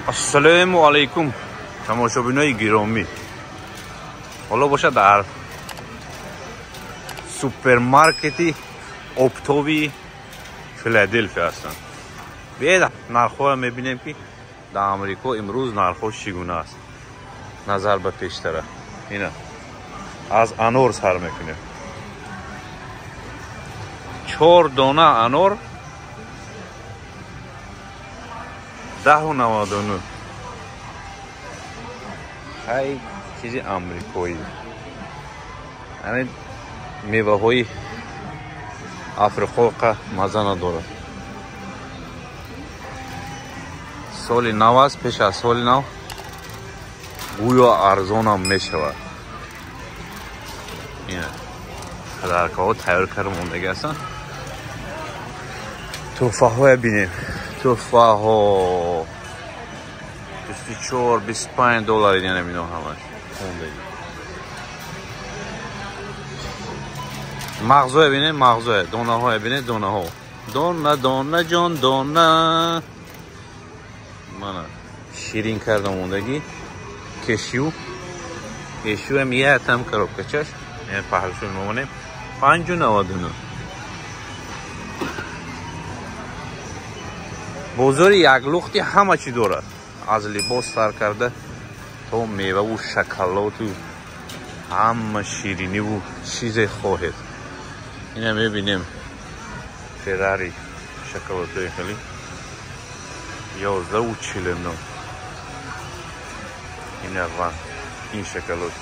Ассалому алайкум тамошобинои гиромӣ. Ҳоло бошад дар супермаркети оптовии Филаделфия ҳастанд. Биёед нархҳоро мебинем, ки дар Амрико имрӯз нархҳо чӣ гуна аст назар ба пештара. Ина аз анор сар мекунем. 4 дона анор 10.99. Ҳай чизи амрикоӣ. Ҳамин меваҳои Африқоқа маза надорад. Соли нав аст, пеш аз соли нав гӯё арзонам мешавад. Ина подаркаҳо тайёр карда мондагӣ ҳастанд. Туҳфаҳоя бинем. Туҳфаҳо 24, 25 доллар ина мино ҳамаш мондагӣ. Мағзоя бинем, мағзоя, донаҳоя бинем, донаҳо. Дона, дона ҷон, дона. Мана ширин карда мондагӣ. Кешью. Кешюам ятам коробкачаш. Яъне паҳлушон мемонем. 5.99. Бозори яклухти ҳама чӣ дорад. Аз либос сар карда то меваву шоколаду ҳама шириниву чизе хоҳед. Ина мебинем Феррари шоколадҳои хеле 11.49. Ина ва ин шоколад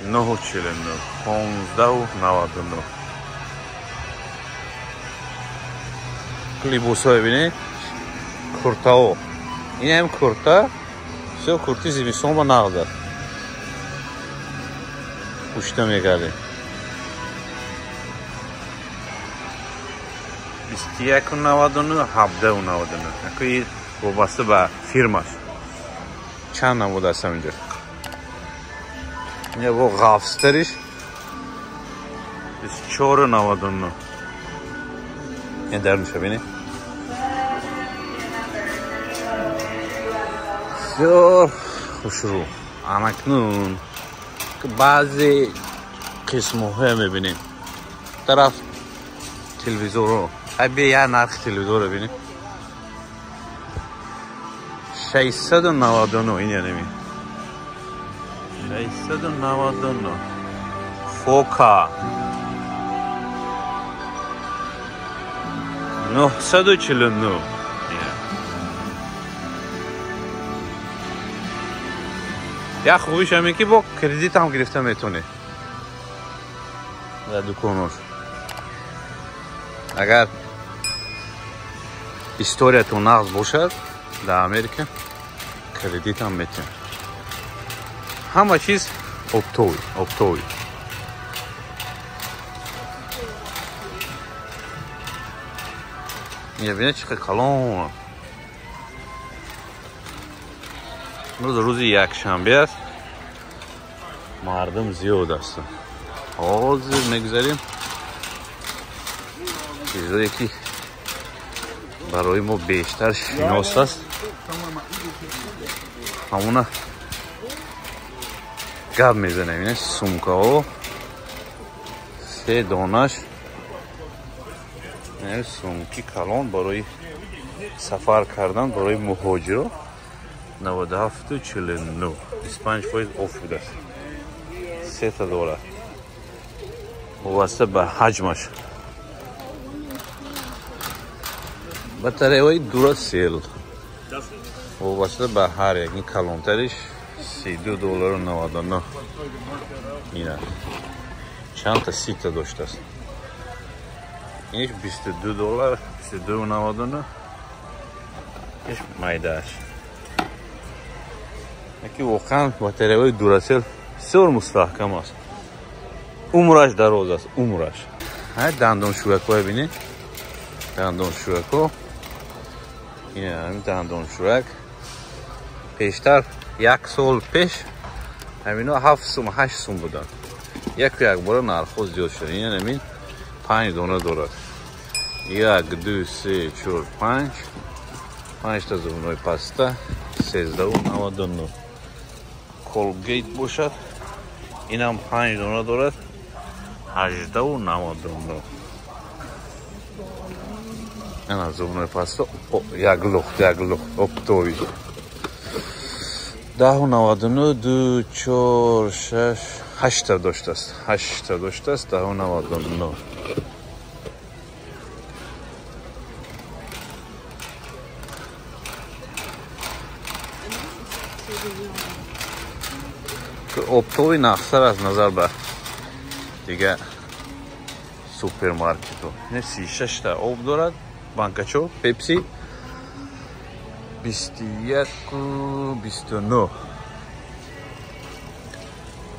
9.49, 15.99. Либосҳое бинед, куртаҳо. Ин ҳам курта, бисёр курти зимистон ба нағз аст. Пӯшида мегардем. 21.99, 17.99. Акои вобаста ба фирмаш. Чанд намуд аст ҳаминҷо. Ин бо ғафстариш 24.99. Ин дарунша бинед. Бисёр хушрӯ. Анакнун баъзе қисмҳоя мебинем. Тараф телевизорро. Ай бия як нархи телевизорро бинем. 699 ин яъне. 699. 4K 949. Як хубиш ҳамин ки бо кредит ҳам гирифта метавонед дар дуконош. Агар историятон нағз бошад дар Америка кредит ҳам метавонед. Ҳама чиз оптовый, оптовый. Бинед чӣ қадр калон. Имрӯз рӯзи якшанбе аст. Мардум зиёд ҳастанд. Ҳозир мегузарем чизое ки барои мо бештар шинос аст. Ҳамона гап мезанем. Ина сумкаҳо се донаш. Сумки калон барои сафар кардан барои муҳоҷиро 97.49, 25% оф будааст. Сета дорад вобаста ба ҳаҷмаш. Батареяҳои Duracell вобаста ба ҳар як. Ин калонтариш $32.99. Ина чандта сита доштааст. Иниш $22, 22.99. Иш майдааш. Яки воқеан батареяҳои Duracell бисёр мустаҳкам аст. Умраш дароз аст, умраш. Ҳай дандоншӯякҳое бинед. Дандоншӯякҳо. Ина ҳамин дандоншӯяк. Пештар як сол пеш ҳамино 7 сум, 8 сум буданд. Яку якбора нархҳо зиёд шуд. Ина ҳамин 5 дона дорад. 1, 2, 3, 4, 5. 5 та зубной паста 13,99. Колгейт бошад, инам 5 дона дорад, 18,99. Ана зубной паста як лухт, як лухт оптовый 10,99. 2, 4, 6, 8 та доштааст, 8 та доштааст, 10,99. Оптовый нақсар аз назар ба дига супермаркетҳо. Не, 36 та об дорад, банкачо Пепси 21,29.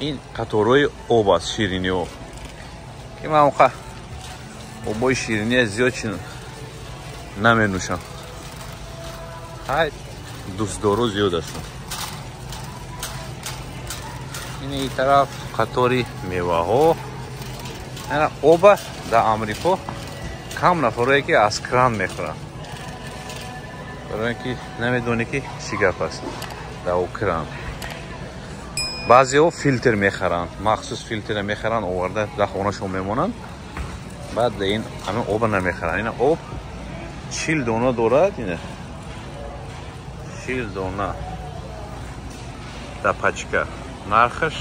Ин қаторҳои об аст, шириниҳо, ки ман онқа обои ширинӣ зиёд чи наменӯшам. Ҳай, дӯстдоро зиёд ҳастанд. Ин тараф қатори меваҳо. Ана оба дар Амрико кам нафарое ки аз кран мехӯранд, барои ин ки намедонӣ, ки чӣ гап аст дар о кран. Баъзеҳо филтр мехаранд, махсус филтра мехаранд, оварда дар хонашон мемонанд, баъд ин ҳамин оба намехаранд. Ина об 40 дона дорад, ина 40 дона дар пачка, нархаш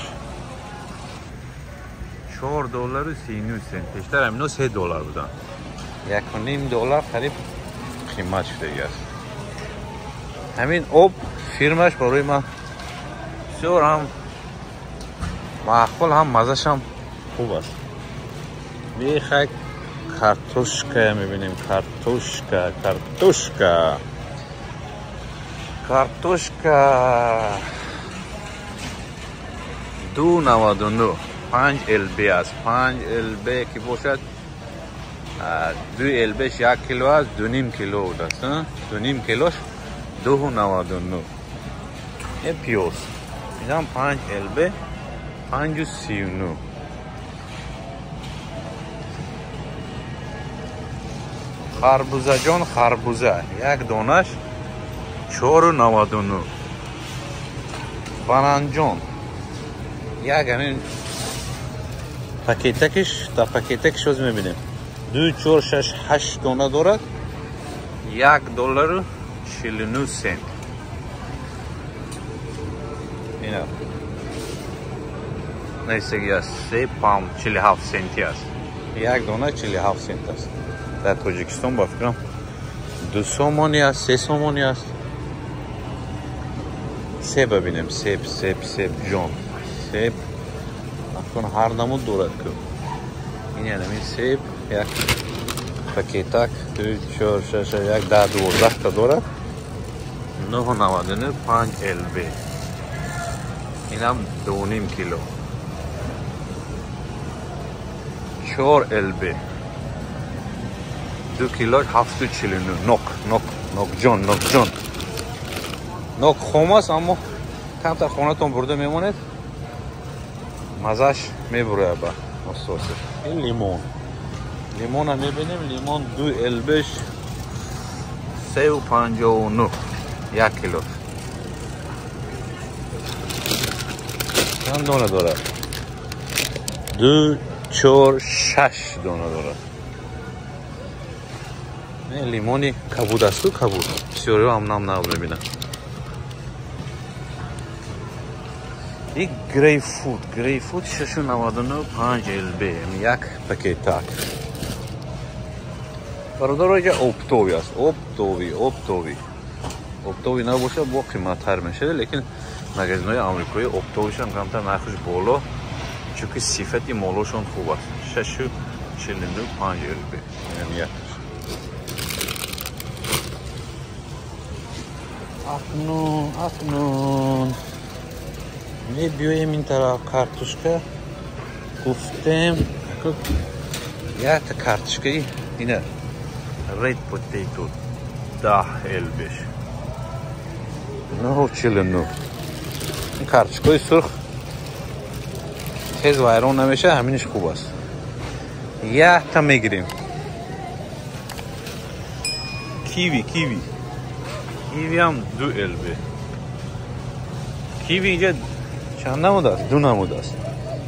4 доллару 39 сент. Пештар ҳамино 3 доллар буданд, 1,5 доллар қариб қимат шудагӣ аст. Ҳамин об фирмаш барои ман бисёр ҳам маъқул, ҳам маззашам хуб аст. Бехак картошка мебинем, картошка, картошка, картошка 2,99, 5 LB аст. 5 LB ки бошад, 2 LB ш 1 кило аст, 2,5 кило будааст, 2,5 килош 2,99. Е, пиёз инам 5 LB 5,39. Харбузаҷон, харбуза як донаш 4,99. Бананҷон, як ҳамин пакетакиш, дар пакетакиш ҳоз мебинем, ду, чор, шаш, ҳашт дона дорад, 1 доллару 49 сент. Ина нависаги аст, 3 паунд 47 сенти аст, як дона 47 сент аст. Дар Тоҷикистон ба фикрам 2 сомонӣ аст, 3 сомонӣ аст. Себ бибинем, себ, себ, себ ҷон, себ акун ҳар намуд дорад ку. Ин янами себ як пакетак, ду, чор, шаш, як, 10, 12 та дорад, 9,99, 5 LB, инам 2,5 кило, 4 LB, 2 кило 7,49. Нок, нок, нокҷон, нокҷон, нок хом аст, аммо камтар хонатон бурда мемонед, маззаш мебурояд ба ососи. Ин лимон, лимона мебинем, лимон 2 LB ш 3,59, 1 кило. Чанд дона дорад? Ду, чор, шаш дона дорад. Лимони кабуд асту, кабуд бисёриҳо ҳам нам нав мебинанд. И грейпфрут, грейпфрут 6,99, 5 LB, як пакетак. Бародаро, иҷа оптовый аст, оптовый, оптовый. Оптовый набошад, бо қиматтар мешавад, лекин магазинҳои амрикоӣ оптовый шам камтар нархаш боло, чунки сифати молошон хуб аст. 6,49, 5 LB, якташ. Акнун мебиёем ин тараф. Картошка гуфтем, якта картошкаи ина red potato 10 LB ш 9,49. Ин картошкаи сурх тез вайрон намешавад, ҳаминаш хуб аст, якта мегирем. Киви, киви. Киви ҳам 2 LB. Киви инҷа чанд намуд аст? 2 намуд аст.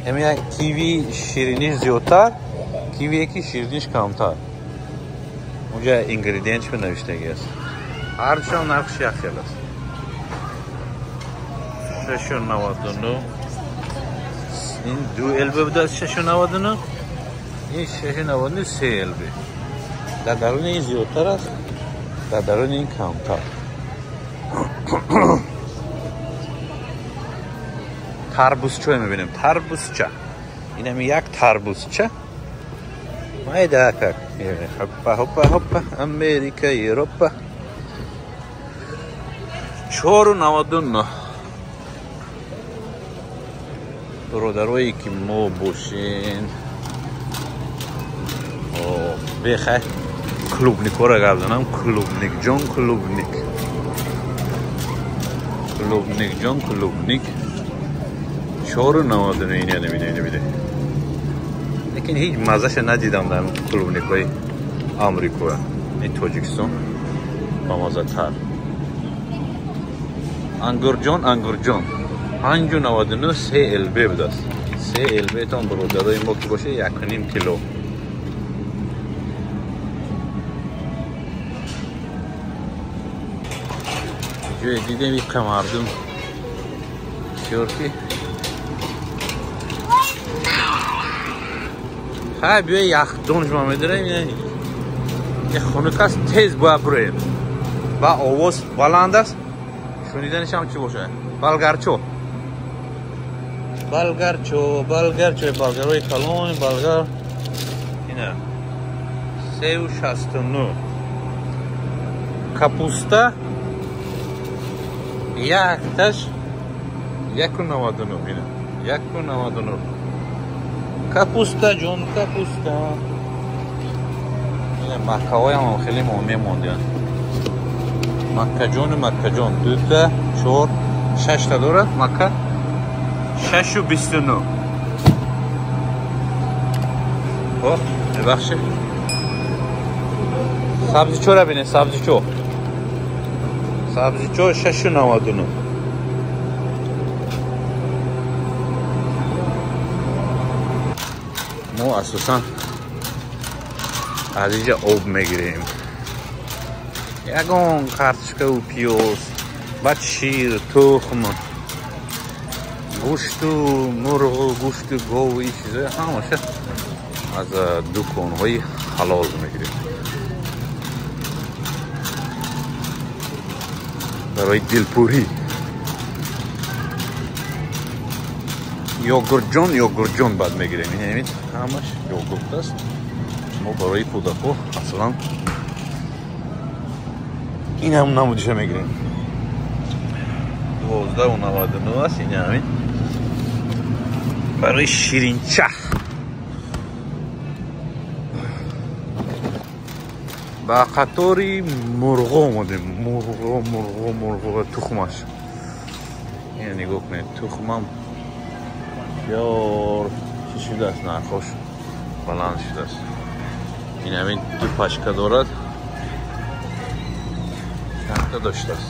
Ҳамин як киви шириниш зиёдтар, кивие ки шириниш камтар. Унҷа ингредиентш навиштагӣ аст. Ҳардушам нархш як хел аст. 6.99. Ин 2 LB будааст 6.99. Ин 6.99 3 LB. Дар даруни ин зиёдтар аст, дар даруни ин камтар. Тарбузча мебинем, тарбузча. Инам як тарбузча. Майда как. Хоппа, хоппа, хоппа, Америка, Европа. 4.99. Бародарое ки мо бошен, бехай клубникора гап занам. Клубник ҷон, клубник. Клубник ҷон, клубник. 4.99. Ина намида. Лекин ҳеҷ мазаша надидам дар клубникҳои Амрико. Ин Тоҷикистон бамазатар. Ангурҷон, ангурҷон. 5.99 3 LB будааст. 3 LB тон бародарои мо ки боше 1.5 кило. Ҷое дидем иқа мардум бисёр ки хай биёй яхдон шумо медорем. Ин хунук аст, тез бояд буроем. Ва овоз баланд аст, шуниданиш ҳам чӣ бошад. Балгарчо, балгарчо, балгарчо, балгарои калон, балгар. Ина 3.69. Капуста якташ 1.99. Ина 1.99. Капуста ҷон, капуста. Ина маккаҳоям хеле мемондианд. Маккаҷону маккаҷон 2 та 4 6 та дорад макка. 6.29. Хоб, бибахшед. Сабзичора бинед, сабзичо. Сабзичо 6.99. Мо асосан аз инҷа об мегирем. Ягон картошкаву пиёз, баъд шир, тухм, гӯшту мурғу гӯшти гову ин чизҳои ҳамаша аз дуконҳои ҳалол мегирем. Барои дилпурӣ. Йогуртҷон, йогуртҷон баъд мегирем. Ин ҳамин ҳамаш йогурт аст. Мо барои кӯдакҳо аслан ин ҳам намудиша мегирем. 12.99 аст. Ин ҳамин барои ширинча. Ба қатори мурғо омадем. Мурғо, мурғо, мурғо ва тухмаш. Ина нигоҳ кунед, тухмам бисёр чӣ шудааст, нархош баланд шудааст. Ин ҳамин 2 пачка дорад. Чандта доштааст?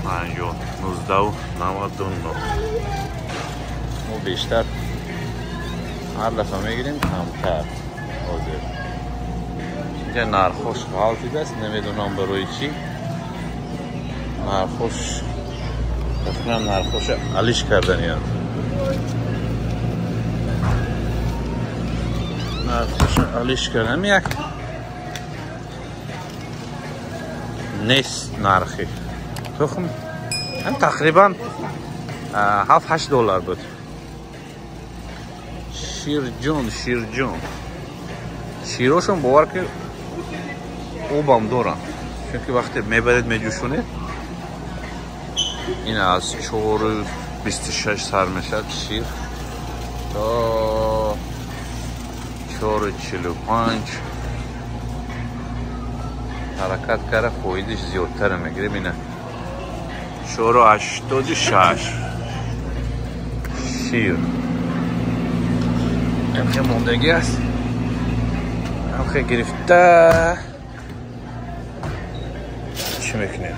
19.99. Мо бештар ҳар дафъа мегирем камтар. Ҳозир инҷа нархош ғалтидааст, намедонам барои чӣ. Нархош тақрибан нархоша алиш карданианд. Нархоша алиш кардан як нест нархи тухм ҳам тақрибан 7-8 доллар буд. Ширҷон, ширҷон. Широшон бовар ки обам доранд. Чунки вақте мебаред меҷӯшонед, ин аз 4.26 сар мешавад шир то 4.45 ҳаракат карда фоидаш зиёдтар мегирем. Ина 4.86 шир. Ҳамхе мондагӣ аст, ҳамхе гирифта чӣ мекунем?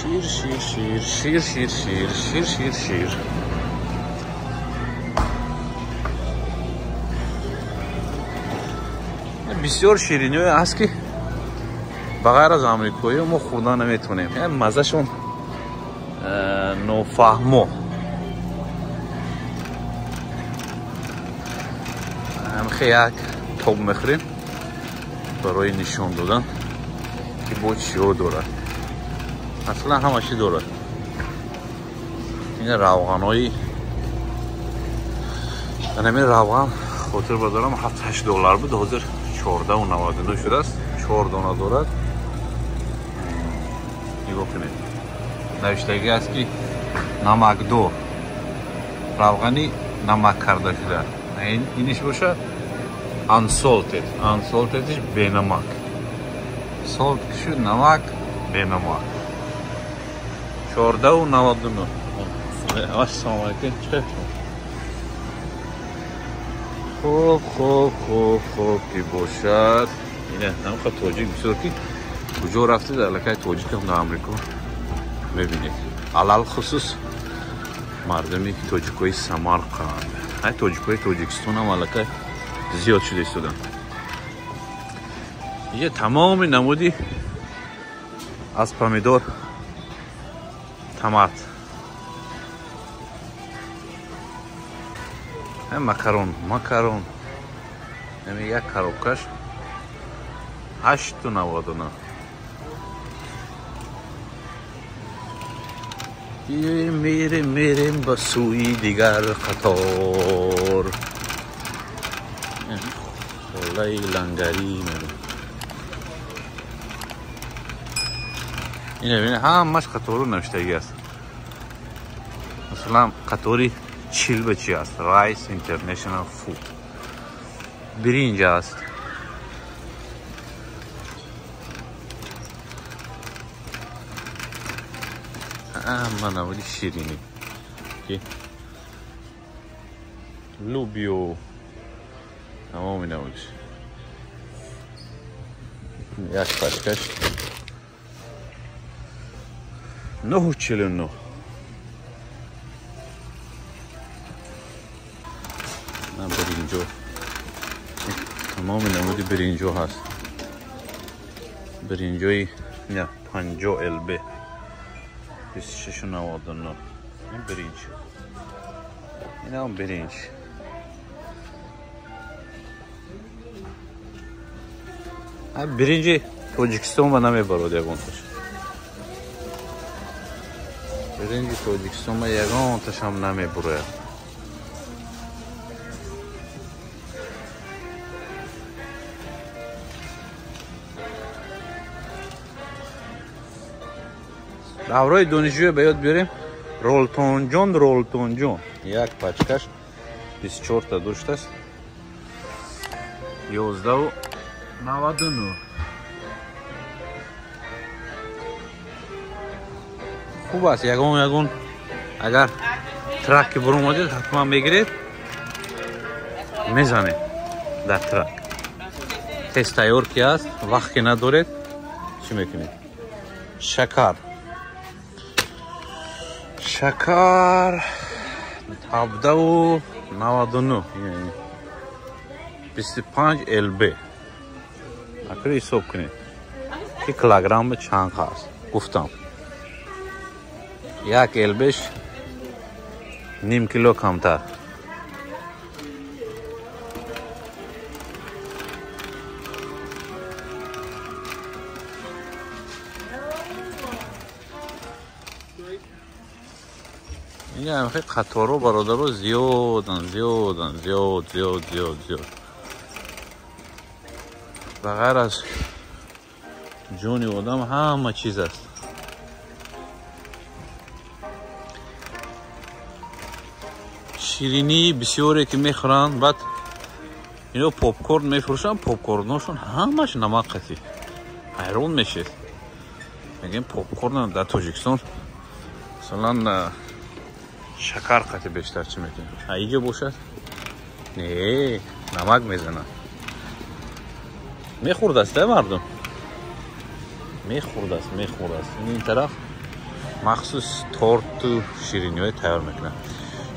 Шир, шир, шир, шир, шир, шир, шир, шир, шир. Бисёр шириниҳое ҳаст, ки ба ғайр аз амрикоиҳо мо хӯрда наметавонем. Маззашон нофаҳмо. Ҳамхе як тоб мехӯрем барои нишон додан, ки бо чиҳо дорад. Аслан ҳама чи дорад. Ин равғанҳои, ҳамин равған хотир бадорам 7-8 доллар буд, ҳозир 14,99 шудааст. 4 дона дорад. Нигоҳ кунед, навиштагӣ аст, ки намакдор, равғани намак карда шуда. Иниш бошад unsalted, unsalted бенамак. Salt шуд намак, бенамак. 14,99. Ассалому алайкум. Чӣ хуб, хуб, хуб, хуб ки бошад. Ина ҳамқа тоҷик бисёр, ки куҷо рафтед, аллакай тоҷикам дар Амрико мебинед. Алалхусус мардуми тоҷикои Самарқанд, ҳай тоҷикои Тоҷикистон ҳам аллакай зиёд шуда истоданд. Инҷа тамоми намуди аз помидор, томат, макарон, макарон. Ҳами як коробкаш 8,99. Мерем, мерем ба сӯи дигар қатор. Холаи лангарӣ мерем. Ина бина, ҳамаш қатору навиштагӣ аст. Масалан, қатори 40 ба чи аст? Rice International Food. Биринҷ аст. Ҳама намуди ширинӣ, ки лубиё, тамоми намудиш. Як пачкаш 9,49. На биринҷо, тамоми намуди биринҷо ҳаст. Биринҷои не 50 LB 26,99. Ин биринҷ, инам биринҷ. Биринҷи Тоҷикистон ба намебарод ягонташ. Биринҷи Тоҷикистон ба ягонташам намебурояд. Даврои донишҷӯя ба ёд биёрем. Ролтонҷон, Ролтонҷон як пачкаш 24 та доштааст, 11,99. Хуб аст. Ягон ягон агар truck ки буромадед, ҳатман мегиред, мезанед дар truck. Тез тайёр ки аст, вақт ки надоред, чӣ мекунед? Шакар, шакар 17,99, 25 LB. Акр ҳисоб кунед, ки килограмма чанд аст. Гуфтам, як LB-ш ним кило камтар. Инҷа ҳамхе қаторо, бародаро, зиёдан, зиёдан, зиёд, зиёд, зиёд, зиёд. Ба ғайр аз ҷони одам ҳама чиз аст. Ширинии бисёре ки мехӯранд, баъд ино попкорн мефурӯшанд, попкорношон ҳамаш намак қатӣ. Ҳайрон мешед. Мегӯем, попкорн дар Тоҷикистон масалан шакар қатӣ бештар чӣ мекунем. Иҷо бошад, не, намак мезананд. Мехӯрдаст, мардум мехӯрдаст, мехӯрдаст. Ин тараф Махсус торту шириниҳои тайёр мекунад.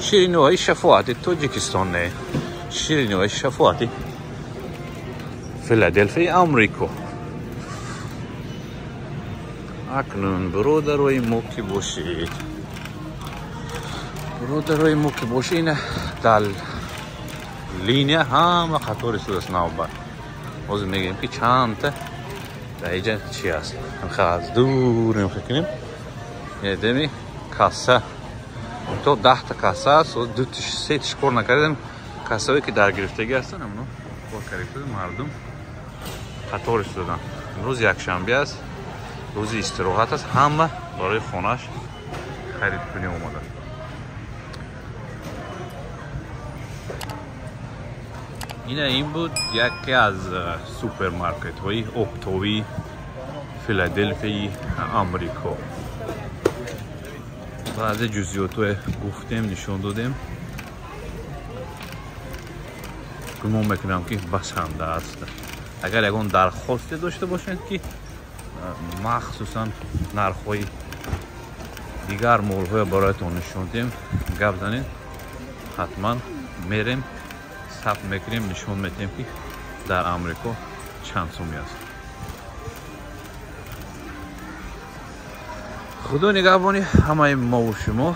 Шириниҳои шафоати Тоҷикистон не, шириниҳои шафоати Филаделфияи Амрико. Акнун бародарои мо ки бошед, бародарои мо ки бошед, ина дар линия ҳама қатор истодааст навбат. Ҳозир мегӯем ки чандта дар инҷа чи аст. Аз дур мехӯрем. Деми касса то 10та касса аст, дутиш сетиш кор накардем. Кассаҳое ки дар гирифтагӣ ҳастанд, амно кор карда мардум қатор истоданд. Имрӯз якшанбе аст, рӯзи истироҳат аст, ҳама барои хонааш харидкунӣ омаданд. Ина ин буд яке аз супермаркетҳои оптовии Филаделфияи Амрико. Баъзе ҷузъиётҳое гуфтем, нишон додем. Гумон мекунам ки басанда аст. Агар ягон дархосте дошта бошед ки махсусан нархҳои дигар молҳоя бароятон нишон диҳем, гап занед, ҳатман мерем, сабт мекунем, нишон медиҳем ки дар Амрико чанд сумӣ аст. Худо нигаҳбони ҳамаи мову шумо.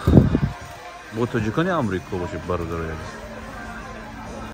Бо тоҷикони Амрико бошед, бародарои азиз.